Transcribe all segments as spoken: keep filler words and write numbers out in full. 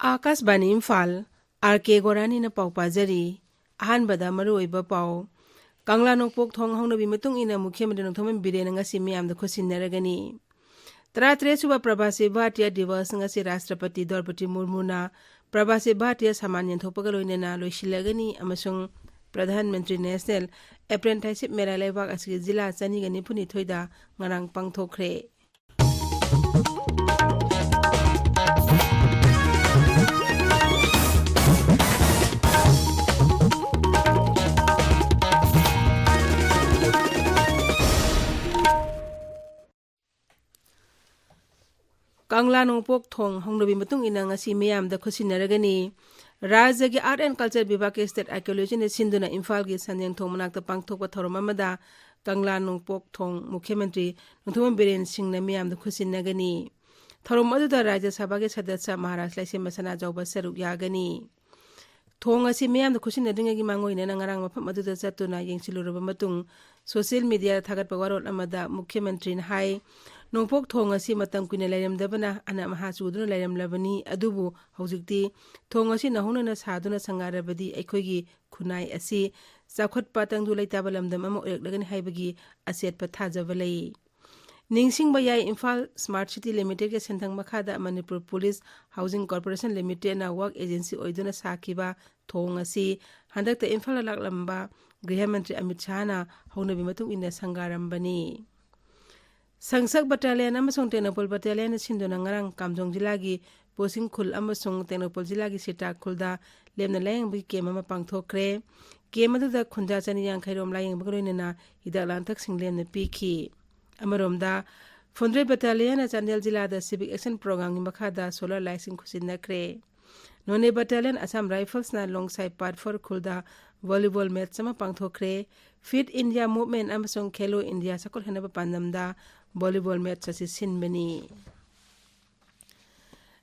ꯑꯥꯀꯥꯁꯕꯥꯅꯤ Imphal, R ꯀꯦ ꯒꯣꯔꯥꯅꯤꯅ ꯄꯥꯎ ꯄꯥꯖꯔꯤ꯫ ꯑꯍꯥꯟꯕꯗ ꯃꯔꯨꯑꯣꯏꯕ ꯄꯥꯎ꯫ ꯀꯪꯂꯥ ꯅꯣꯡꯄꯣꯛ ꯊꯣꯡ ꯍꯧꯅꯕꯤ ꯃꯇꯨꯡ ꯏꯟꯅ ꯃꯨꯈ꯭ꯌ ꯃꯟꯇ꯭ꯔꯤ ꯅꯣꯡꯊꯣꯝꯕꯝ ꯕꯤꯔꯦꯟꯅ ꯉꯁꯤ ꯃꯤꯌꯥꯝꯗ ꯈꯨꯠꯁꯤꯟꯅꯔꯒꯅꯤ꯫ ꯇꯔꯥꯇꯔꯦꯠ ꯁꯨꯕ ꯄ꯭ꯔꯕꯥꯁꯤ ꯚꯥꯔꯇꯤꯌꯥ ꯗꯤꯋꯁ ꯉꯁꯤ ꯔꯥꯁꯇ꯭ꯔꯄꯇꯤ ꯗ꯭ꯔꯧꯄꯗꯤ ꯃꯨꯔꯃꯨꯅ ꯄ꯭ꯔꯕꯥꯁꯤ ꯚꯥꯔꯇꯤꯌꯥ ꯁꯃꯥꯟ ꯌꯦꯟꯊꯣꯛꯄꯒ ꯂꯣꯏꯅꯅ ꯂꯣꯏꯁꯤꯜꯂꯒꯅꯤ ꯑꯃꯁꯨꯡ ꯄ꯭ꯔꯙꯥꯟ ꯃꯟꯇ꯭ꯔꯤ ꯅꯦꯁꯅꯦꯜ ꯑꯦꯄ꯭ꯔꯦꯟꯇꯥꯏꯁꯤꯞ ꯃꯦꯂꯥ ꯂꯩꯕꯥꯛ ꯑꯁꯤꯒꯤ ꯖꯤꯂꯥ ꯆꯅꯤꯒ ꯅꯤꯐꯨꯅꯤꯊꯣꯏꯗ ꯉꯔꯥꯡ ꯄꯥꯡꯊꯣꯛꯈ꯭ꯔꯦ꯫ ꯀꯪꯂꯥ ꯅꯣꯡꯄꯣꯛ ꯊꯣꯡ ꯍꯧꯅꯕꯤ ꯃꯇꯨꯡ ꯏꯟꯅ ꯉꯁꯤ ꯃꯤꯌꯥꯝꯗ ꯈꯨꯠꯁꯤꯟꯅꯔꯒꯅꯤ꯫ ꯔꯥꯖ꯭ꯌꯒꯤ Art and Culture ꯕꯤꯚꯥꯒꯀꯤ State Archaeologistꯅ ꯁꯤꯟꯗꯨꯅ ꯏꯝꯐꯥꯜꯒꯤ ꯁꯟꯖꯦꯡ ꯊꯣꯡ ꯃꯅꯥꯛꯇ ꯄꯥꯡꯊꯣꯛꯄ ꯊꯧꯔꯝ ꯑꯃꯗ ꯀꯪꯂꯥ ꯅꯣꯡꯄꯣꯛ ꯊꯣꯡ ꯃꯨꯈ꯭ꯌ ꯃꯟꯇ꯭ꯔꯤ ꯅꯣꯡꯊꯣꯝꯕꯝ ꯕꯤꯔꯦꯟ ꯁꯤꯡꯅ ꯃꯤꯌꯥꯝꯗ ꯈꯨꯠꯁꯤꯟꯅꯒꯅꯤ꯫ ꯊꯧꯔꯝ ꯑꯗꯨꯗ ꯔꯥꯖ꯭ꯌ ꯁꯚꯥꯒꯤ ꯁꯗꯁ꯭ꯌ ꯃꯍꯥꯔꯥꯖ ꯂꯩꯁꯦꯝꯕ ꯁꯅꯥꯖꯥꯎꯕ ꯁꯔꯨꯛ ꯌꯥꯒꯅꯤ꯫ ꯊꯣꯡ ꯑꯁꯤ ꯃꯤꯌꯥꯝꯗ ꯈꯨꯠꯁꯤꯟꯅꯗ꯭ꯔꯤꯉꯩꯒꯤ ꯃꯥꯡꯑꯣꯏꯅꯅ ꯉꯔꯥꯡ ꯃꯐꯝ ꯑꯗꯨꯗ ꯆꯠꯇꯨꯅ ꯌꯦꯡꯁꯤꯜꯂꯨꯔꯕ ꯃꯇꯨꯡ, social mediaꯗ ꯊꯥꯒꯠꯄ ꯋꯥꯔꯣꯜ ꯑꯃꯗ ꯃꯨꯈ꯭ꯌ ꯃꯟꯇ꯭ꯔꯤꯅ ꯍꯥꯏ, ꯅꯣꯡꯄꯣꯛ ꯊꯣꯡ ꯑꯁꯤ ꯃꯇꯝ ꯀꯨꯏꯅ ꯂꯩꯔꯝꯗꯕꯅ ꯑꯅꯥ ꯃꯍꯥ ꯆꯨꯗꯨꯅ ꯂꯩꯔꯝꯂꯕꯅꯤ, ꯑꯗꯨꯕꯨ ꯍꯧꯖꯤꯛꯇꯤ ꯊꯣꯡ ꯑꯁꯤ ꯅꯧꯍꯧꯅꯅ ꯁꯥꯗꯨꯅ ꯁꯪꯒꯥꯔꯕꯗꯤ ꯑꯩꯈꯣꯏꯒꯤ ꯈꯨꯟꯅꯥꯏ ꯑꯁꯤ ꯆꯥꯎꯈꯠꯄ ꯇꯪꯗꯨ ꯂꯩꯇꯥꯕ ꯂꯝꯗꯝ ꯑꯃ ꯑꯣꯏꯔꯛꯂꯒꯅꯤ ꯍꯥꯏꯕꯒꯤ ꯑꯆꯦꯠꯄ ꯊꯥꯖꯕ ꯂꯩ꯫ ꯅꯤꯡꯁꯤꯡꯕ ꯌꯥꯏ, ꯏꯝꯐꯥꯜ Smart City Limitedꯀꯤ ꯁꯦꯟꯊꯪ ꯃꯈꯥꯗ Manipur police Housing Corporation Limitedꯅ work agency ꯑꯣꯏꯗꯨꯅ ꯁꯥꯈꯤꯕ ꯊꯣꯡ ꯑꯁꯤ ꯍꯟꯗꯛꯇ ꯏꯝꯐꯥꯜꯗ ꯂꯥꯛꯂꯝꯕ ꯒ꯭ꯔꯤꯍ ꯃꯟꯇ꯭ꯔꯤ ꯑꯃꯤꯠ ꯁꯥꯍꯅ ꯍꯧꯅꯕꯤ ꯃꯇꯨꯡ ꯏꯟꯅ ꯁꯪꯒꯥꯔꯝꯕꯅꯤ꯫ ꯁꯪꯁꯛ Battalion ꯑꯃꯁꯨꯡ ꯇꯦꯡꯅꯧꯄꯜ Battalionꯅ ꯁꯤꯟꯗꯨꯅ ꯉꯔꯥꯡ ꯀꯥꯝꯖꯣꯡ ꯖꯤꯂꯥꯒꯤ ꯄꯣꯁꯤꯡ ꯈꯨꯜ ꯑꯃꯁꯨꯡ ꯇꯦꯡꯅꯧꯄꯜ ꯖꯤꯂꯥꯒꯤ ꯁꯤꯇꯥ ꯈꯨꯜꯗ ꯂꯦꯝꯅ ꯂꯥꯌꯦꯡꯕꯒꯤ camp ꯑꯃ ꯄꯥꯡꯊꯣꯛꯈ꯭ꯔꯦ꯫ Camp ꯑꯗꯨꯗ ꯈꯨꯟꯖꯥ ꯆꯅꯤ ꯌꯥꯡꯈꯩ ꯔꯣꯝ ꯂꯥꯌꯦꯡꯕꯒ ꯂꯣꯏꯅꯅ ꯍꯤꯗꯥꯛ ꯂꯥꯡꯊꯛꯁꯤꯡ ꯂꯦꯝꯅ ꯄꯤꯈꯤ꯫ ꯑꯃꯔꯣꯝꯗ, ꯐꯨꯟꯗ꯭ꯔꯩ Battalionꯅ ꯆꯥꯟꯗꯦꯜ ꯖꯤꯂꯥꯗ civic action programꯒꯤ ꯃꯈꯥꯗ solar lightꯁꯤꯡ ꯈꯨꯠꯁꯤꯟꯅꯈ꯭ꯔꯦ꯫ ꯅꯣꯅꯦ Battalion Assam Riflesꯅ ꯂꯣꯡꯁꯥꯏ Part four ꯈꯨꯜꯗ volleyball match ꯑꯃ ꯄꯥꯡꯊꯣꯛꯈ꯭ꯔꯦ꯫ Fit India Movement ꯑꯃꯁꯨꯡ ꯈꯦꯂꯣ ꯏꯟꯗꯤꯌꯥ ꯆꯥꯎꯈꯠꯍꯟꯅꯕ ꯄꯥꯟꯗꯝꯗ volleyball match ꯑꯁꯤ ꯁꯤꯟꯕꯅꯤ꯫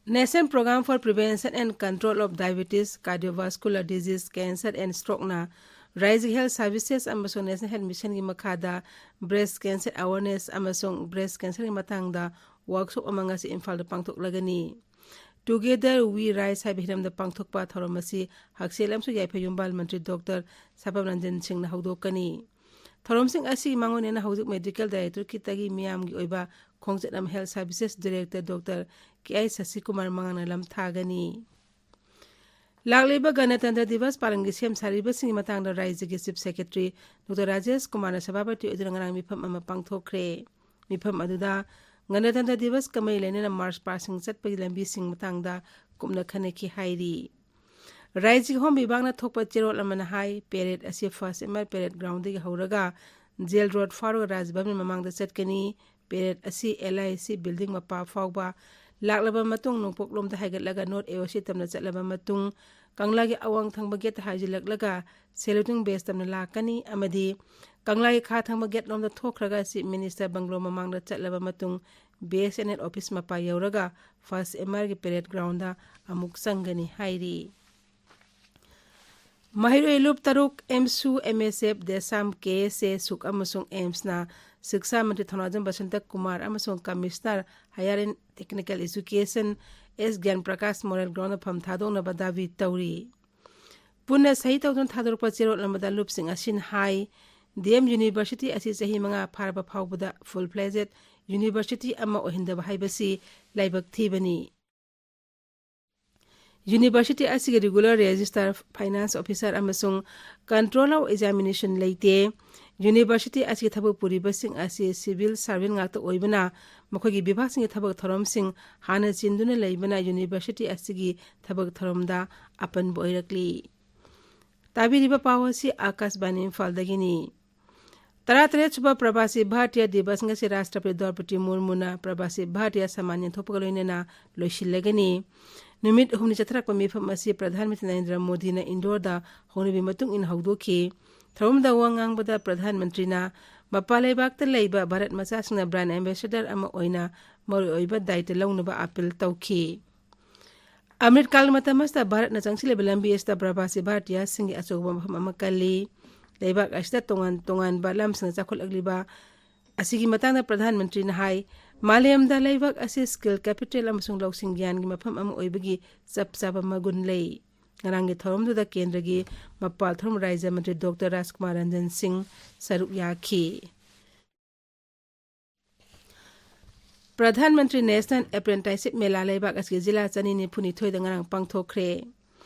National Program for Prevention and Control of Diabetes, Cardiovascular Disease, Cancer and Strokeꯅ ꯔꯥꯖ꯭ꯌꯒꯤ Health Services ꯑꯃꯁꯨꯡ National Health Missionꯒꯤ ꯃꯈꯥꯗ breast cancer awareness ꯑꯃꯁꯨꯡ breast cancerꯒꯤ ꯃꯇꯥꯡꯗ workshop ꯑꯃ ꯉꯁꯤ ꯏꯝꯐꯥꯜꯗ ꯄꯥꯡꯊꯣꯛꯂꯒꯅꯤ꯫ Together We Rise ꯍꯥꯏꯕ ꯍꯤꯔꯝꯗ ꯄꯥꯡꯊꯣꯛꯄ ꯊꯧꯔꯝ ꯑꯁꯤ ꯍꯛꯁꯦꯜ ꯑꯃꯁꯨꯡ ꯌꯥꯏꯐ ꯌꯨꯝꯕꯥꯜ ꯃꯟꯇ꯭ꯔꯤ ꯗꯣꯛꯇꯔ ꯁꯥꯄꯝ ꯔꯟꯖꯟ ꯁꯤꯡꯅ ꯍꯧꯗꯣꯛꯀꯅꯤ꯫ ꯊꯧꯔꯝꯁꯤꯡ ꯑꯁꯤꯒꯤ ꯃꯥꯡꯑꯣꯏꯅꯅ ꯍꯧꯖꯤꯛ ꯃꯦꯗꯤꯀꯦꯜ ꯗꯥꯏꯔꯦꯛꯇꯣꯔꯦꯠꯇꯒꯤ ꯃꯤꯌꯥꯝꯒꯤ ꯑꯣꯏꯕ ꯈꯣꯡꯆꯠ ꯑꯃ ꯍꯦꯜꯊ ꯁꯥꯔꯚꯤꯁꯦꯁ ꯗꯤꯔꯦꯛꯇꯔ ꯗꯣꯛꯇꯔ ꯀꯦ ꯑꯥꯏ ꯁꯁꯤꯀꯨꯃꯥꯔ ꯃꯉꯥꯡꯅ ꯂꯝ ꯊꯥꯒꯅꯤ꯫ ꯂꯥꯛꯂꯤꯕ ꯒꯅꯇꯟꯇ꯭ꯔ ꯗꯤꯕꯁ ꯄꯥꯂꯟꯒꯤ ꯁꯦꯝ ꯁꯥꯔꯤꯕꯁꯤꯡꯒꯤ ꯃꯇꯥꯡꯗ ꯔꯥꯖ꯭ꯌꯒꯤ ꯆꯤꯐ ꯁꯦꯀ꯭ꯔꯦꯇꯔꯤ ꯗꯣꯛꯇꯔ ꯔꯥꯖꯦꯁ ꯀꯨꯃꯥꯔꯅ ꯁꯚꯥꯄꯇꯤ ꯑꯣꯏꯗꯨꯅ ꯉꯔꯥꯡ ꯃꯤꯐꯝ ꯑꯃ ꯄꯥꯡꯊꯣꯛꯈ꯭ꯔꯦ꯫ ꯃꯤꯐꯝ ꯑꯗꯨꯗ ꯒꯅꯇꯟꯇ꯭ꯔ ꯗꯤꯕꯁꯀ ꯃꯔꯤ ꯂꯩꯅꯅ ꯃꯥꯔꯆ ꯄꯥꯁꯁꯤꯡ ꯆꯠꯄꯒꯤ ꯂꯝꯕꯤꯁꯤꯡ ꯃꯇꯥꯡꯗ ꯀꯨꯞꯅ ꯈꯟꯅꯈꯤ ꯍꯥꯏꯔꯤ꯫ ꯔꯥꯖ꯭ꯌꯒꯤ ꯍꯣꯝ ꯕꯤꯚꯥꯒꯅ ꯊꯣꯛꯄ ꯆꯦꯔꯣꯜ ꯑꯃꯅ ꯍꯥꯏ, ꯄꯦꯔꯦꯗ ꯑꯁꯤ ꯐꯥꯔꯁ ꯑꯦꯝ ꯑꯥꯔ ꯄꯦꯔꯦꯗ ꯒ꯭ꯔꯥꯎꯟꯗꯒꯤ ꯍꯧꯔꯒ ꯖꯦꯜ ꯔꯣꯗ ꯐꯥꯎꯔꯒ ꯔꯥꯖ ꯚꯕꯟ ꯃꯃꯥꯡꯗ ꯆꯠꯀꯅꯤ꯫ ꯄꯦꯔꯦꯗ ꯑꯁꯤ ꯑꯦꯜ ꯑꯥꯏ ꯁꯤ ꯕꯤꯜꯗꯤꯡ ꯃꯄꯥ ꯐꯥꯎꯕ ꯂꯥꯛꯂꯕ ꯃꯇꯨꯡ ꯅꯣꯡꯄꯣꯛꯂꯣꯝꯗ ꯍꯥꯏꯒꯠꯂꯒ ꯅꯣꯔꯠ ꯑꯦ ꯑꯣ ꯁꯤ ꯇꯝꯅ ꯆꯠꯂꯕ ꯃꯇꯨꯡ ꯀꯪꯂꯥꯒꯤ ꯑꯋꯥꯡ ꯊꯪꯕ ꯒꯦꯠꯇ ꯍꯥꯏꯖꯤꯜꯂꯛꯂꯒ ꯁꯦꯂꯨꯇꯤꯡ ꯕꯦꯁ ꯇꯝꯅ ꯂꯥꯛꯀꯅꯤ ꯑꯃꯗꯤ ꯀꯪꯂꯥꯒꯤ ꯈꯥ ꯊꯪꯕ ꯒꯦꯠ ꯂꯣꯝꯗ ꯊꯣꯛꯈ꯭ꯔꯒ ꯆꯤꯐ ꯃꯤꯅꯤꯁꯇꯔ ꯕꯪꯒ꯭ꯂꯣ ꯃꯃꯥꯡꯗ ꯆꯠꯂꯕ ꯃꯇꯨꯡ B S N L office ꯃꯄꯥ ꯌꯧꯔꯒ ꯐꯥꯔꯁ ꯑꯦꯝ ꯑꯥꯔꯒꯤ ꯄꯦꯔꯦꯗ ꯒ꯭ꯔꯥꯎꯟꯗ ꯑꯃꯨꯛ ꯆꯪꯒꯅꯤ ꯍꯥꯏꯔꯤ꯫ ꯃꯍꯩꯔꯣꯏ ꯂꯨꯞ ꯇꯔꯨꯛ ꯑꯦꯝꯁꯨ, ꯑꯦꯝ ꯑꯦꯁ ꯑꯦꯐ, ꯗꯦꯁꯥꯝ, ꯀꯦ ꯑꯦꯁ ꯑꯦ, ꯁꯨꯛ ꯑꯃꯁꯨꯡ ꯑꯦꯝꯁꯅ ꯁꯤꯛꯁꯥ ꯃꯟꯇ꯭ꯔꯤ ꯊꯧꯅꯥꯖꯝ ꯕꯁꯟꯇ ꯀꯨꯃꯥꯔ ꯑꯃꯁꯨꯡ commissioner higher and technical education S Gyan Prakash moral ground ꯐꯝ ꯊꯥꯗꯣꯛꯅꯕ ꯗꯥꯕꯤ ꯇꯧꯔꯤ꯫ ꯄꯨꯟꯅ ꯁꯍꯤ ꯇꯧꯗꯨꯅ ꯊꯥꯗꯣꯔꯛꯄ ꯆꯦꯔꯣꯜ ꯑꯃꯗ ꯂꯨꯞꯁꯤꯡ ꯑꯁꯤꯅ ꯍꯥꯏ, ꯗꯤ ꯑꯦꯝ ꯌꯨꯅꯤꯚꯔꯁꯤꯇꯤ ꯑꯁꯤ ꯆꯍꯤ ꯃꯉꯥ ꯐꯥꯔꯕ ꯐꯥꯎꯕꯗ ꯐꯨꯜ ꯐ꯭ꯂꯦꯖꯦꯗ ꯌꯨꯅꯤꯚꯔꯁꯤꯇꯤ ꯑꯃ ꯑꯣꯏꯍꯟꯗꯕ ꯍꯥꯏꯕꯁꯤ ꯂꯥꯏꯕꯛ ꯊꯤꯕꯅꯤ꯫ ꯌꯨꯅꯤꯚꯔꯁꯤꯇꯤ ꯑꯁꯤꯒꯤ ꯔꯤꯒꯨꯂꯔ ꯔꯦꯖꯤꯁꯇꯥꯔ, ꯐꯥꯏꯅꯥꯟꯁ ꯑꯣꯐꯤꯁꯥꯔ ꯑꯃꯁꯨꯡ ꯀꯟꯇ꯭ꯔꯣꯂꯔ ꯑꯣꯐ ꯑꯦꯛꯖꯥꯃꯤꯅꯦꯁꯟ ꯂꯩꯇꯦ꯫ ꯌꯨꯅꯤꯚꯔꯁꯤꯇꯤ ꯑꯁꯤꯒꯤ ꯊꯕꯛ ꯄꯨꯔꯤꯕꯁꯤꯡ ꯑꯁꯤ ꯁꯤꯚꯤꯜ ꯁꯥꯔꯚꯦꯟ ꯉꯥꯛꯇ ꯑꯣꯏꯕꯅ, ꯃꯈꯣꯏꯒꯤ ꯕꯤꯚꯥꯒꯁꯤꯡꯒꯤ ꯊꯕꯛ ꯊꯧꯔꯝꯁꯤꯡ ꯍꯥꯟꯅ ꯆꯤꯟꯗꯨꯅ ꯂꯩꯕꯅ ꯌꯨꯅꯤꯚꯔꯁꯤꯇꯤ ꯑꯁꯤꯒꯤ ꯊꯕꯛ ꯊꯧꯔꯝꯗ ꯑꯄꯟꯕ ꯑꯣꯏꯔꯛꯂꯤ꯫ ꯇꯥꯕꯤꯔꯤꯕ ꯄꯥꯎ ꯑꯁꯤ ꯑꯥꯀꯥꯁꯕꯥꯅꯤ ꯏꯝꯐꯥꯜꯗꯒꯤꯅꯤ꯫ ꯇꯔꯥꯇꯔꯦꯠ ꯁꯨꯕ ꯄ꯭ꯔꯕꯥꯁꯤ ꯚꯥꯔꯇꯤꯌꯥ ꯗꯤꯕꯁ ꯉꯁꯤ ꯔꯥꯁꯇ꯭ꯔꯄꯇꯤ ꯗ꯭ꯔꯧꯄꯗꯤ ꯃꯨꯔꯃꯨꯅ ꯄ꯭ꯔꯕꯥꯁꯤ ꯚꯥꯔꯇꯤꯌꯥ ꯁꯝꯃꯥꯟ ꯌꯦꯟꯊꯣꯛꯄꯒ ꯂꯣꯏꯅꯅ ꯂꯣꯏꯁꯤꯜꯂꯒꯅꯤ꯫ ꯅꯨꯃꯤꯠ ꯍꯨꯝꯅꯤ ꯆꯠꯊꯔꯛꯄ ꯃꯤꯐꯝ ꯑꯁꯤ ꯄ꯭ꯔꯙꯥꯟ ꯃꯟꯇ꯭ꯔꯤ ꯅꯔꯦꯟꯗ꯭ꯔ ꯃꯣꯗꯤꯅ ꯏꯟꯗꯣꯔꯗ ꯍꯧꯅꯕꯤ ꯃꯇꯨꯡ ꯏꯟꯅ ꯍꯧꯗꯣꯛꯈꯤ꯫ ꯊꯧꯔꯝꯗ ꯋꯥ ꯉꯥꯡꯕꯗ ꯄ꯭ꯔꯙꯥꯟ ꯃꯟꯇ꯭ꯔꯤꯅ ꯃꯄꯥꯟ ꯂꯩꯕꯥꯛꯇ ꯂꯩꯕ ꯚꯥꯔꯠ ꯃꯆꯥꯁꯤꯡꯅ ꯕ꯭ꯔꯥꯟ ꯑꯦꯝꯕꯦꯁꯦꯗꯔ ꯑꯃ ꯑꯣꯏꯅ ꯃꯔꯨꯑꯣꯏꯕ ꯗꯥꯌꯤꯠꯇ ꯂꯧꯅꯕ ꯑꯥꯄꯤꯜ ꯇꯧꯈꯤ꯫ ꯑꯃ꯭ꯔꯤꯠꯀꯥꯜꯒꯤ ꯃꯇꯝ ꯑꯁꯤꯗ ꯚꯥꯔꯠꯅ ꯆꯪꯁꯤꯜꯂꯤꯕ ꯂꯝꯕꯤ ꯑꯁꯤꯗ ꯄ꯭ꯔꯕꯥꯁꯤ ꯚꯥꯔꯇꯤꯌꯥꯁꯤꯡꯒꯤ ꯑꯆꯧꯕ ꯃꯐꯝ ꯑꯃ ꯀꯜꯂꯤ꯫ ꯂꯩꯕꯥꯛ ꯑꯁꯤꯗ ꯇꯣꯉꯥꯟ ꯇꯣꯉꯥꯟꯕ ꯂꯝꯁꯤꯡꯗ ꯆꯥꯎꯈꯠꯂꯛꯂꯤꯕ ꯑꯁꯤꯒꯤ ꯃꯇꯥꯡꯗ ꯄ꯭ꯔꯙꯥꯟ ꯃꯟꯇ꯭ꯔꯤꯅ ꯍꯥꯏ, ꯃꯥꯂꯦꯝꯗ ꯂꯩꯕꯥꯛ ꯑꯁꯤ ꯁ꯭ꯀꯤꯜ ꯀꯦꯄꯤꯇꯦꯜ ꯑꯃꯁꯨꯡ ꯂꯧꯁꯤꯡ ꯒ꯭ꯌꯥꯟꯒꯤ ꯃꯐꯝ ꯑꯃ ꯑꯣꯏꯕꯒꯤ ꯆꯞ ꯆꯥꯕ ꯃꯒꯨꯟ ꯂꯩ꯫ ꯉꯔꯥꯡꯒꯤ ꯊꯧꯔꯝꯗꯨꯗ ꯀꯦꯟꯗ꯭ꯔꯒꯤ ꯃꯄꯥꯜ ꯊꯧꯔꯝ ꯔꯥꯖ꯭ꯌ ꯃꯟꯇ꯭ꯔꯤ ꯗꯣꯛꯇꯔ ꯔꯥꯖꯀꯨꯃꯥꯔ ꯔꯟꯖꯟ ꯁꯤꯡ ꯁꯔꯨꯛ ꯌꯥꯈꯤ꯫ ꯄ꯭ꯔꯙꯥꯟ ꯃꯟꯇ꯭ꯔꯤ ꯅꯦꯁꯅꯦꯜ ꯑꯦꯄ꯭ꯔꯦꯟꯇꯥꯏꯁꯤꯞ ꯃꯦꯂꯥ ꯂꯩꯕꯥꯛ ꯑꯁꯤꯒꯤ ꯖꯤꯂꯥ ꯆꯅꯤ ꯅꯤꯐꯨ ꯅꯤꯊꯣꯏꯗ ꯉꯔꯥꯡ ꯄꯥꯡꯊꯣꯛꯈ꯭ꯔꯦ꯫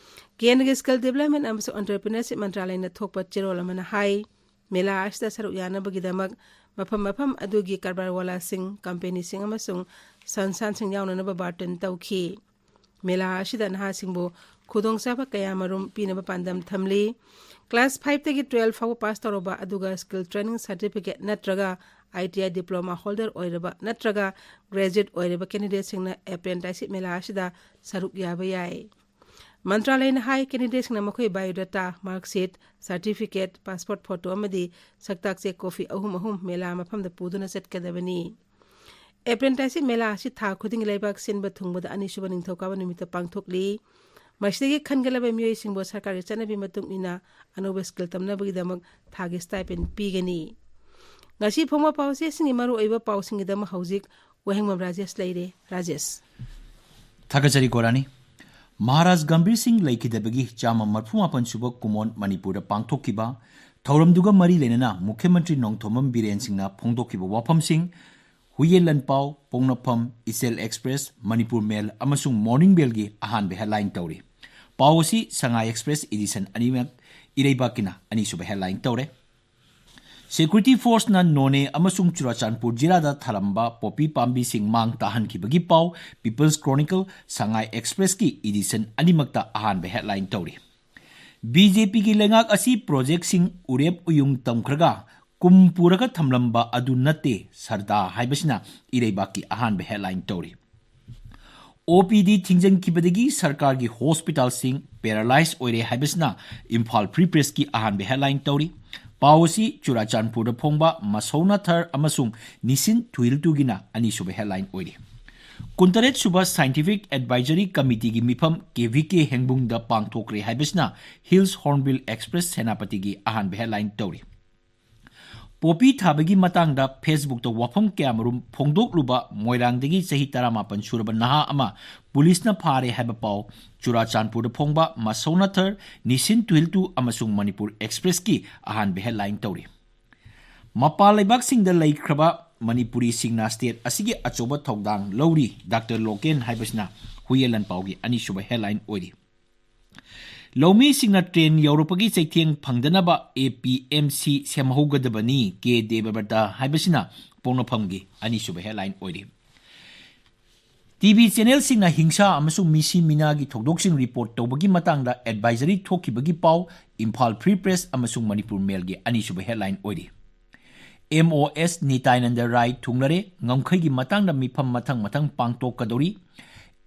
ꯀꯦꯟꯗ꯭ꯔꯒꯤ ꯁ꯭ꯀꯤꯜ ꯗꯤꯕꯦꯂꯞꯃꯦꯟ ꯑꯃꯁꯨꯡ ꯑꯣꯟꯇꯔꯄ꯭ꯔꯤꯅꯔꯁꯤꯞ ꯃꯟꯇ꯭ꯔꯥꯂꯌꯅ ꯊꯣꯛꯄ ꯆꯦꯔꯣꯜ ꯑꯃꯅ ꯍꯥꯏ, ꯃꯦꯂꯥ ꯑꯁꯤꯗ ꯁꯔꯨꯛ ꯌꯥꯅꯕꯒꯤꯗꯃꯛ ꯃꯐꯝ ꯃꯐꯝ ꯑꯗꯨꯒꯤ ꯀꯔꯕꯥꯔꯋꯥꯂꯥꯁꯤꯡ, ꯀꯝꯄꯦꯅꯤꯁꯤꯡ ꯑꯃꯁꯨꯡ ꯁꯪꯁꯊꯥꯟꯁꯤꯡ ꯌꯥꯎꯅꯅꯕ ꯕꯥꯔꯇꯟ ꯇꯧꯈꯤ꯫ ꯃꯦꯂꯥ ꯑꯁꯤꯗ ꯅꯍꯥꯁꯤꯡꯕꯨ ꯈꯨꯗꯣꯡꯆꯥꯕ ꯀꯌꯥꯃꯔꯨꯝ ꯄꯤꯅꯕ ꯄꯥꯟꯗꯝ ꯊꯝꯂꯤ꯫ ꯀ꯭ꯂꯥꯁ ꯐꯥꯏꯚꯇꯒꯤ ꯇꯨꯋꯦꯜꯐ ꯐꯥꯎꯕ ꯄꯥꯁ ꯇꯧꯔꯕ ꯑꯗꯨꯒ ꯁ꯭ꯀꯤꯜ ꯇ꯭ꯔꯦꯅꯤꯡ ꯁꯥꯔꯇꯤꯐꯤꯀꯦꯠ ꯅꯠꯇ꯭ꯔꯒ ꯑꯥꯏ ꯇꯤ ꯑꯥꯏ ꯗꯤꯄ꯭ꯂꯣꯃꯥ ꯍꯣꯜꯗꯔ ꯑꯣꯏꯔꯕ ꯅꯠꯇ꯭ꯔꯒ ꯒ꯭ꯔꯦꯖꯨꯑꯦꯠ ꯑꯣꯏꯔꯕ ꯀꯦꯟꯗꯤꯗꯦꯠꯁꯤꯡꯅ ꯑꯦꯄ꯭ꯔꯦꯟꯇꯥꯏꯁꯤꯞ ꯃꯦꯂꯥ ꯑꯁꯤꯗ ꯁꯔꯨꯛ ꯌꯥꯕ ꯌꯥꯏ꯫ ꯃꯟꯇ꯭ꯔꯥꯂꯌꯅ ꯍꯥꯏ, ꯀꯦꯟꯗꯤꯗꯦꯠꯁꯤꯡꯅ ꯃꯈꯣꯏ ꯕꯥꯏꯑꯣꯗꯥꯇꯥ, ꯃꯥꯔꯛꯁꯤꯠ, ꯁꯥꯔꯇꯤꯐꯤꯀꯦꯠ, ꯄꯥꯁꯄꯣꯔꯠ ꯐꯣꯇꯣ ꯑꯃꯗꯤ ꯁꯛꯇꯥꯛꯆꯦ ꯀꯣꯄꯤ ꯑꯍꯨꯝ ꯑꯍꯨꯝ ꯃꯦꯂꯥ ꯃꯐꯝꯗ ꯄꯨꯗꯨꯅ ꯆꯠꯀꯗꯕꯅꯤ꯫ ꯑꯦꯄ꯭ꯔꯦꯟꯇꯥꯏꯁꯤꯞ ꯃꯦꯂꯥ ꯑꯁꯤ ꯊꯥ ꯈꯨꯗꯤꯡꯒꯤ ꯂꯩꯕꯥꯛ ꯁꯤꯟꯕ ꯊꯨꯡꯕꯗ ꯑꯅꯤꯁꯨꯕ ꯅꯤꯡꯊꯧꯀꯥꯕ ꯅꯨꯃꯤꯠꯇ ꯄꯥꯡꯊꯣꯛꯂꯤ꯫ ꯃꯁꯤꯗꯒꯤ ꯈꯟꯒꯠꯂꯕ ꯃꯤꯑꯣꯏꯁꯤꯡꯕꯨ ꯁꯔꯀꯥꯔꯒꯤ ꯆꯠꯅꯕꯤ ꯃꯇꯨꯡ ꯏꯟꯅ ꯑꯅꯧꯕ ꯁ꯭ꯀꯤꯜ ꯇꯝꯅꯕꯒꯤꯗꯃꯛ ꯊꯥꯒꯤ ꯁ꯭ꯇꯥꯏꯄꯦꯟ ꯄꯤꯒꯅꯤ꯫ ꯉꯁꯤ ꯐꯣꯡꯕ ꯄꯥꯎꯆꯦꯁꯤꯡꯒꯤ ꯃꯔꯨꯑꯣꯏꯕ ꯄꯥꯎꯁꯤꯡꯒꯤꯗꯃꯛ ꯍꯧꯖꯤꯛ ꯋꯥꯍꯦꯡꯕꯝ ꯔꯥꯖꯦꯁ ꯂꯩꯔꯦ꯫ ꯔꯥꯖꯦꯁ꯫ ꯊꯥꯒꯠꯆꯔꯤ ꯒꯣꯔꯥꯅꯤ꯫ ꯃꯍꯥꯔꯥꯖ ꯒꯝꯚꯤꯔ ꯁꯤꯡ ꯂꯩꯈꯤꯗꯕꯒꯤ ꯆꯥꯝꯃ ꯃꯔꯤꯐꯨ ꯃꯥꯄꯟ ꯁꯨꯕ ꯀꯨꯝꯑꯣꯟ ꯃꯅꯤꯄꯨꯔꯗ ꯄꯥꯡꯊꯣꯛꯈꯤꯕ ꯊꯧꯔꯝꯗꯨꯒ ꯃꯔꯤ ꯂꯩꯅꯅ ꯃꯨꯈ꯭ꯌ ꯃꯟꯇ꯭ꯔꯤ ꯅꯣꯡꯊꯣꯝꯕꯝ ꯕꯤꯔꯦꯟ ꯁꯤꯡꯅ ꯐꯣꯡꯗꯣꯛꯈꯤꯕ ꯋꯥꯐꯝꯁꯤꯡ, ꯍꯨꯏꯌꯦꯟ ꯂꯟꯄꯥꯎ, ꯄꯣꯛꯅꯐꯝ, ꯏꯆꯦꯜ ꯑꯦꯛꯁꯄ꯭ꯔꯦꯁ, ꯃꯅꯤꯄꯨꯔ ꯃꯦꯜ ꯑꯃꯁꯨꯡ ꯃꯣꯔꯅꯤꯡ ꯕꯦꯜꯒꯤ ꯑꯍꯥꯟꯕ ꯍꯦꯗꯂꯥꯏꯟ ꯇꯧꯔꯤ꯫ ꯄꯥꯎ ꯑꯁꯤ ꯁꯉꯥꯏ ꯑꯦꯛꯁꯄ꯭ꯔꯦꯁ ꯏꯗꯤꯁꯟ ꯑꯅꯤꯃꯛ, ꯏꯔꯩꯕꯥꯛꯀꯤꯅ ꯑꯅꯤꯁꯨꯕ ꯍꯦꯗꯂꯥꯏꯟ ꯇꯧꯔꯦ꯫ ꯁꯦꯀ꯭ꯌꯨꯔꯤꯇꯤ ꯐꯣꯔꯁꯅ ꯅꯣꯅꯦ ꯑꯃꯁꯨꯡ ꯆꯨꯔꯥꯆꯥꯟꯄꯨꯔ ꯖꯤꯂꯥꯗ ꯊꯥꯔꯝꯕ ꯄꯣꯄꯤ ꯄꯥꯝꯕꯤꯁꯤꯡ ꯃꯥꯡ ꯇꯥꯍꯟꯈꯤꯕꯒꯤ ꯄꯥꯎ ꯄꯤꯄꯜꯁ ꯀ꯭ꯔꯣꯅꯤꯀꯜ, ꯁꯉꯥꯏ ꯑꯦꯛꯁꯄ꯭ꯔꯦꯁꯀꯤ ꯏꯗꯤꯁꯟ ꯑꯅꯤꯃꯛꯇ ꯑꯍꯥꯟꯕ ꯍꯦꯗꯂꯥꯏꯟ ꯇꯧꯔꯤ꯫ ꯕꯤ ꯖꯦ ꯄꯤꯒꯤ ꯂꯩꯉꯥꯛ ꯑꯁꯤ ꯄ꯭ꯔꯣꯖꯦꯛꯁꯤꯡ ꯎꯔꯦꯞ ꯎꯌꯨꯡ ꯇꯝꯈ꯭ꯔꯒ ꯀꯨꯝ ꯄꯨꯔꯒ ꯊꯝꯂꯝꯕ ꯑꯗꯨ ꯅꯠꯇꯦ, ꯁꯔꯗꯥ ꯍꯥꯏꯕꯁꯤꯅ ꯏꯔꯩꯕꯥꯛꯀꯤ ꯑꯍꯥꯟꯕ ꯍꯦꯗꯂꯥꯏꯟ ꯇꯧꯔꯤ꯫ ꯑꯣ ꯄꯤ ꯗꯤ ꯊꯤꯡꯖꯤꯟꯈꯤꯕꯗꯒꯤ ꯁꯔꯀꯥꯔꯒꯤ ꯍꯣꯁꯄꯤꯇꯥꯜꯁꯤꯡ ꯄꯦꯔꯥꯂꯥꯏꯖ ꯑꯣꯏꯔꯦ ꯍꯥꯏꯕꯁꯤꯅ ꯏꯝꯐꯥꯜ ꯐ꯭ꯔꯤ ꯄ꯭ꯔꯦꯁꯀꯤ ꯑꯍꯥꯟꯕ ꯍꯦꯗꯂꯥꯏꯟ ꯇꯧꯔꯤ꯫ ꯄꯥꯎ ꯑꯁꯤ ꯆꯨꯔꯥꯆꯥꯟꯄꯨꯔꯗ ꯐꯣꯡꯕ ꯃꯁꯧꯅꯥꯊꯔ ꯑꯃꯁꯨꯡ ꯅꯤꯁꯤꯟ ꯊꯨꯏꯜꯇꯨꯒꯤꯅ ꯑꯅꯤꯁꯨꯕ ꯍꯦꯗꯂꯥꯏꯟ ꯑꯣꯏꯔꯤ꯫ ꯀꯨꯟꯇꯔꯦꯠ ꯁꯨꯕ ꯁꯥꯏꯟꯇꯤꯐꯤꯛ ꯑꯦꯗꯚꯥꯏꯖꯔꯤ ꯀꯃꯤꯇꯤꯒꯤ ꯃꯤꯐꯝ ꯀꯦ ꯚꯤ ꯀꯦ ꯍꯦꯡꯕꯨꯡꯗ ꯄꯥꯡꯊꯣꯛꯈ꯭ꯔꯦ ꯍꯥꯏꯕꯁꯤꯅ ꯍꯤꯜꯁ ꯍꯣꯔꯟꯕꯤꯜ ꯑꯦꯛꯁꯄ꯭ꯔꯦꯁ ꯁꯦꯅꯥꯄꯇꯤꯒꯤ ꯑꯍꯥꯟꯕ ꯍꯦꯗꯂꯥꯏꯟ ꯇꯧꯔꯤ꯫ ꯄꯣꯄꯤ ꯊꯥꯕꯒꯤ ꯃꯇꯥꯡꯗ Facebookꯇ ꯋꯥꯐꯝ ꯀꯌꯥꯃꯔꯨꯝ ꯐꯣꯡꯗꯣꯛꯂꯨꯕ ꯃꯣꯏꯔꯥꯡꯗꯒꯤ ꯆꯍꯤ ꯇꯔꯥꯃꯥꯄꯟ ꯁꯨꯔꯕ ꯅꯍꯥ ꯑꯃ ꯄꯨꯂꯤꯁꯅ ꯐꯥꯔꯦ ꯍꯥꯏꯕ ꯄꯥꯎ꯫ ꯆꯨꯔꯥꯆꯥꯟꯄꯨꯔꯗ ꯐꯣꯡꯕ ꯃꯁꯧꯅꯊꯔ, ꯅꯤꯁꯤꯟ ꯇꯨꯍꯤꯜꯇꯨ ꯑꯃꯁꯨꯡ ꯃꯅꯤꯄꯨꯔ Expressꯀꯤ ꯑꯍꯥꯟꯕ headline ꯇꯧꯔꯤ꯫ ꯃꯄꯥꯟ ꯂꯩꯕꯥꯛꯁꯤꯡꯗ ꯂꯩꯈ꯭ꯔꯕ ꯃꯅꯤꯄꯨꯔꯤꯁꯤꯡꯅ state ꯑꯁꯤꯒꯤ ꯑꯆꯧꯕ ꯊꯧꯗꯥꯡ ꯂꯧꯔꯤ, ꯗꯥꯛꯇꯔ ꯂꯣꯀꯦꯟ ꯍꯥꯏꯕꯁꯤꯅ ꯍꯨꯏꯌꯦꯟ ꯂꯥꯟꯄꯥꯎꯒꯤ ꯑꯅꯤꯁꯨꯕ headline ꯑꯣꯏꯔꯤ꯫ ꯂꯧꯃꯤꯁꯤꯡꯅ ꯇ꯭ꯔꯦꯟ ꯌꯧꯔꯛꯄꯒꯤ ꯆꯩꯊꯦꯡ ꯐꯪꯗꯅꯕ APMC ꯁꯦꯝꯍꯧꯒꯗꯕꯅꯤ, ꯀꯦ ꯗꯦꯕꯕ꯭ꯔꯇ ꯍꯥꯏꯕꯁꯤꯅ ꯄꯣꯛꯅꯐꯝꯒꯤ ꯑꯅꯤꯁꯨꯕ headline ꯑꯣꯏꯔꯤ꯫ TV channelꯁꯤꯡꯅ ꯍꯤꯡꯁꯥ ꯑꯃꯁꯨꯡ ꯃꯤꯁꯤ ꯃꯤꯅꯥꯒꯤ ꯊꯧꯗꯣꯛꯁꯤꯡ report ꯇꯧꯕꯒꯤ ꯃꯇꯥꯡꯗ advisory ꯊꯣꯛꯈꯤꯕꯒꯤ ꯄꯥꯎ ꯏꯝꯐꯥꯜ Free Press ꯑꯃꯁꯨꯡ ꯃꯅꯤꯄꯨꯔ Mailꯒꯤ ꯑꯅꯤꯁꯨꯕ headline ꯑꯣꯏꯔꯤ꯫ MOS ꯅꯤꯇꯥꯏꯅꯟꯗ ꯔꯥꯏ ꯊꯨꯡꯂꯔꯦ, ꯉꯝꯈꯩꯒꯤ ꯃꯇꯥꯡꯗ ꯃꯤꯐꯝ ꯃꯊꯪ ꯃꯊꯪ ꯄꯥꯡꯊꯣꯛꯀꯗꯧꯔꯤ꯫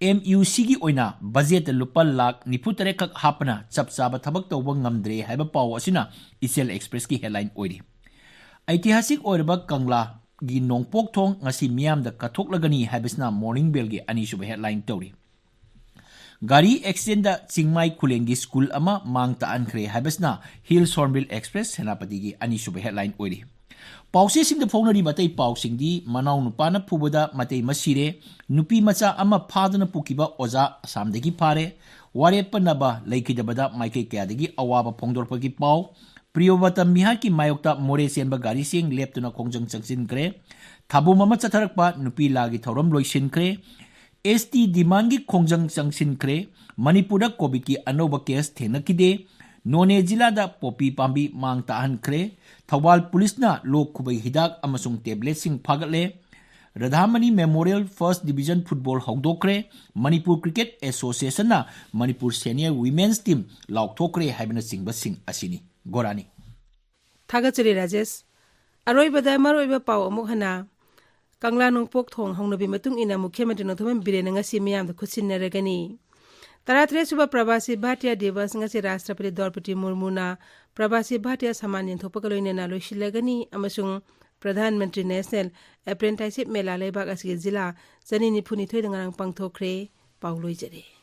MUCꯒꯤ ꯑꯣꯏꯅ budgetꯇ ꯂꯨꯄꯥ ꯂꯥꯈ ꯅꯤꯐꯨ ꯇꯔꯦꯠ ꯈꯛ ꯍꯥꯞꯄꯅ ꯆꯞ ꯆꯥꯕ ꯊꯕꯛ ꯇꯧꯕ ꯉꯝꯗ꯭ꯔꯦ ꯍꯥꯏꯕ ꯄꯥꯎ ꯑꯁꯤꯅ ꯏꯆꯦꯜ Expressꯀꯤ headline ꯑꯣꯏꯔꯤ꯫ ꯑꯩꯇꯤꯍꯥꯁꯤꯛ ꯑꯣꯏꯔꯕ ꯀꯪꯂꯥꯒꯤ ꯅꯣꯡꯄꯣꯛ ꯊꯣꯡ ꯉꯁꯤ ꯃꯤꯌꯥꯝꯗ ꯀꯠꯊꯣꯛꯂꯒꯅꯤ ꯍꯥꯏꯕꯁꯤꯅ Morning Mailꯒꯤ ꯑꯅꯤꯁꯨꯕ headline ꯇꯧꯔꯤ꯫ ꯒꯥꯔꯤ accidentꯗ ꯆꯤꯡꯃꯥꯏ ꯈꯨꯂꯦꯟꯒꯤ school ꯑꯃ ꯃꯥꯡ ꯇꯥꯛꯍꯟꯈ꯭ꯔꯦ ꯍꯥꯏꯕꯁꯤꯅ Hills Hornbill Express ꯁꯦꯅꯥꯄꯇꯤꯒꯤ ꯑꯅꯤꯁꯨꯕ headline ꯑꯣꯏꯔꯤ꯫ ꯄꯥꯎꯆꯦꯁꯤꯡꯗ ꯐꯣꯡꯅꯔꯤꯕ ꯑꯇꯩ ꯄꯥꯎꯁꯤꯡꯗꯤ: ꯃꯅꯥꯎ ꯅꯨꯄꯥꯅ ꯐꯨꯕꯗ ꯃꯇꯩ ꯃꯁꯤꯔꯦ, ꯅꯨꯄꯤ ꯃꯆꯥ ꯑꯃ ꯐꯥꯗꯨꯅ ꯄꯨꯈꯤꯕ ꯑꯣꯖꯥ ꯑꯁꯥꯝꯗꯒꯤ ꯐꯥꯔꯦ, ꯋꯥꯔꯦꯞ ꯄꯟꯅꯕ ꯂꯩꯈꯤꯗꯕꯗ ꯃꯥꯏꯀꯩ ꯀꯌꯥꯗꯒꯤ ꯑꯋꯥꯕ ꯐꯣꯡꯗꯣꯔꯛꯄꯒꯤ ꯄꯥꯎ, ꯄ꯭ꯔꯤꯌꯣꯕꯇꯝ ꯃꯤꯍꯥꯔꯒꯤ ꯃꯥꯌꯣꯛꯇ ꯃꯣꯔꯦ ꯆꯦꯟꯕ ꯒꯥꯔꯤꯁꯤꯡ ꯂꯦꯞꯇꯨꯅ ꯈꯣꯡꯖꯪ ꯆꯪꯁꯤꯟꯈ꯭ꯔꯦ, ꯊꯥꯕꯨꯝ ꯑꯃ ꯆꯠꯊꯔꯛꯄ, ꯅꯨꯄꯤ ꯂꯥꯒꯤ ꯊꯧꯔꯝ ꯂꯣꯏꯁꯤꯟꯈ꯭ꯔꯦ, ST demandꯒꯤ ꯈꯣꯡꯖꯪ ꯆꯪꯁꯤꯟꯈ꯭ꯔꯦ, ꯃꯅꯤꯄꯨꯔꯗ COVIDꯀꯤ ꯑꯅꯧꯕ case ꯊꯦꯡꯅꯈꯤꯗꯦ, ꯅꯣꯅꯦ ꯖꯤꯂꯥꯗ ꯄꯣꯄꯤ ꯄꯥꯝꯕꯤ ꯃꯥꯡ ꯇꯥꯛꯍꯟꯈ꯭ꯔꯦ, ꯊꯧꯕꯥꯜ ꯄꯨꯂꯤꯁꯅ ꯂꯣꯛ ꯈꯨꯕꯩ ꯍꯤꯗꯥꯛ ꯑꯃꯁꯨꯡ tabletꯁꯤꯡ ꯐꯥꯒꯠꯂꯦ, ꯔꯥꯙꯥꯃꯅꯤ Memorial First Division Football ꯍꯧꯗꯣꯛꯈ꯭ꯔꯦ, Manipur Cricket Associationꯅ Manipur Senior Women's Team ꯂꯥꯎꯊꯣꯛꯈ꯭ꯔꯦ ꯍꯥꯏꯕꯅꯆꯤꯡꯕꯁꯤꯡ ꯑꯁꯤꯅꯤ꯫ ꯒꯣꯔꯥꯅꯤ꯫ ꯊꯥꯒꯠꯆꯔꯤ ꯔꯥꯖꯦꯁ꯫ ꯑꯔꯣꯏꯕꯗ ꯃꯔꯨꯑꯣꯏꯕ ꯄꯥꯎ ꯑꯃꯨꯛ ꯍꯟꯅ꯫ ꯀꯪꯂꯥ ꯅꯣꯡꯄꯣꯛ ꯊꯣꯡ ꯍꯧꯅꯕꯤ ꯃꯇꯨꯡ ꯏꯟꯅ ꯃꯨꯈ꯭ꯌ ꯃꯟꯇ꯭ꯔꯤ ꯅꯣꯡꯊꯣꯝꯕꯝ ꯕꯤꯔꯦꯟꯅ ꯉꯁꯤ ꯃꯤꯌꯥꯝꯗ ꯈꯨꯠꯁꯤꯟꯅꯔꯒꯅꯤ꯫ ꯇꯔꯥꯇꯔꯦꯠ ꯁꯨꯕ ꯄ꯭ꯔꯕꯥꯁꯤ ꯚꯥꯔꯇꯤꯌꯥ ꯗꯤꯕꯁ ꯉꯁꯤ ꯔꯥꯁꯇ꯭ꯔꯄꯇꯤ ꯗ꯭ꯔꯧꯄꯗꯤ ꯃꯨꯔꯃꯨꯅ ꯄ꯭ꯔꯕꯥꯁꯤ ꯚꯥꯔꯇꯤꯌꯥ ꯁꯝꯃꯥꯟ ꯌꯦꯟꯊꯣꯛꯄꯒ ꯂꯣꯏꯅꯅ ꯂꯣꯏꯁꯤꯜꯂꯒꯅꯤ ꯑꯃꯁꯨꯡ Pradhan Mantri National Apprenticeship Mela ꯂꯩꯕꯥꯛ ꯑꯁꯤꯒꯤ ꯖꯤꯂꯥ ꯆꯅꯤ ꯅꯤꯐꯨ ꯅꯤꯊꯣꯏꯗ ꯉꯔꯥꯡ ꯄꯥꯡꯊꯣꯛꯈ꯭ꯔꯦ꯫ ꯄꯥꯎ ꯂꯣꯏꯖꯔꯦ꯫